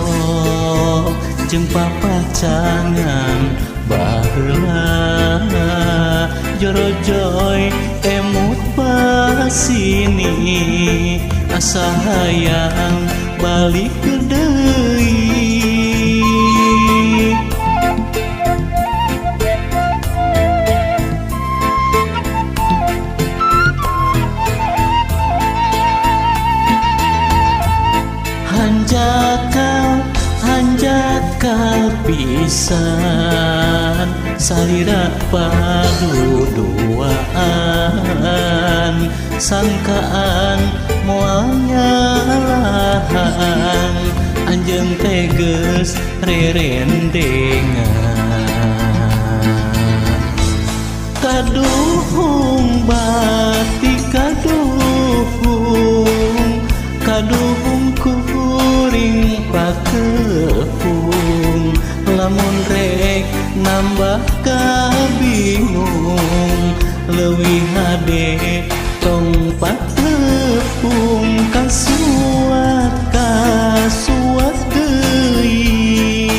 Kapok jeung papacangan baheula, jorojoy emut pasini, asa hayang balik deui. Hanjakal, hanjakal pisan, salira paduduaan, sangkaan moal nyalahan, anjeun teh geus rerendengan. Kaduhung bati kaduhung, kaduhung kuring pakepung, lamun rek nambah kabingung, leuwih hade tong patepung. Kasuat, kasuat deui,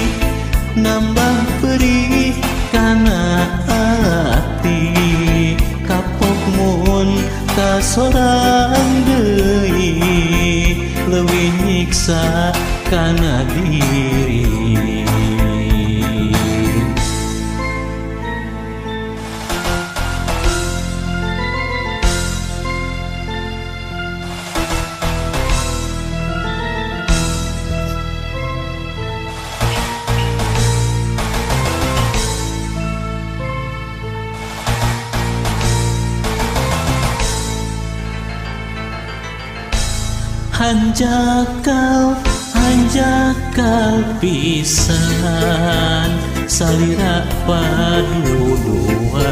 nambah perih kana ati, kapok mun kasorang deui, leuwih nyiksa kana diri. Hanjakal, hanjakal pisan, salira paduduaan,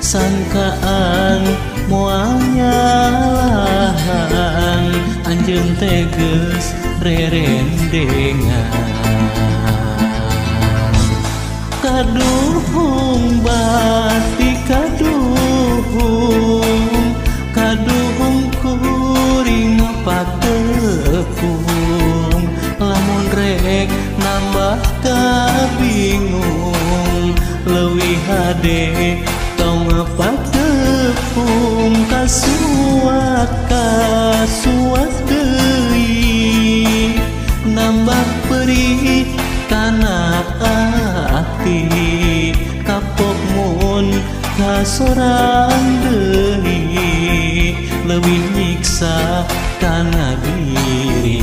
sangkaan moal nyalahan, anjeun teh geus rerendengan. Kaduhung bati kaduhung, kaduhung kuring patepung, lamun rek nambah kabingung, leuwih hade tong patepung. Kasuat, kasuat deui, nambah perih kana ati, kapok mun kasorang deui, leuwih nyiksa kana diri.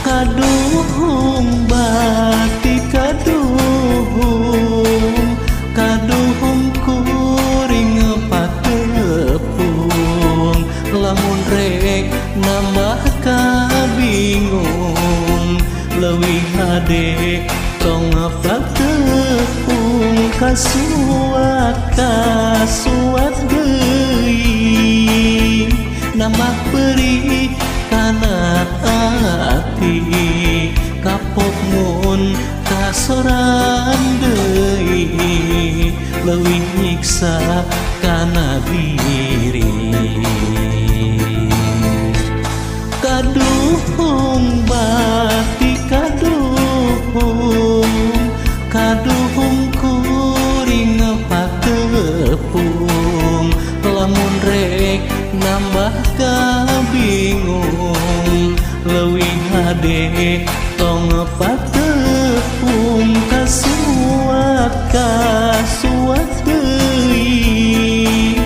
Kaduhung bati kaduhung, kaduhung kuring patepung, lamun rek nambah kabingung, leuwih hade tong patepung. Kasuat, kasuat deui, nambah perih kana ati, kapok mun kasorang deui, leuwih nyiksa kana diri. Kaduhung bati kaduhung, kaduhung kuring patepung, lamun rek nambah kabingung, leuwih hade tong patepung. Kasuat, kasuat deui,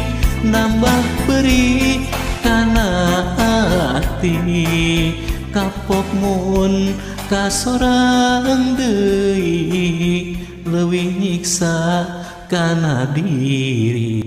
nambah perih kana ati, kapok mun kasorang deui, leuwih nyiksa kana diri.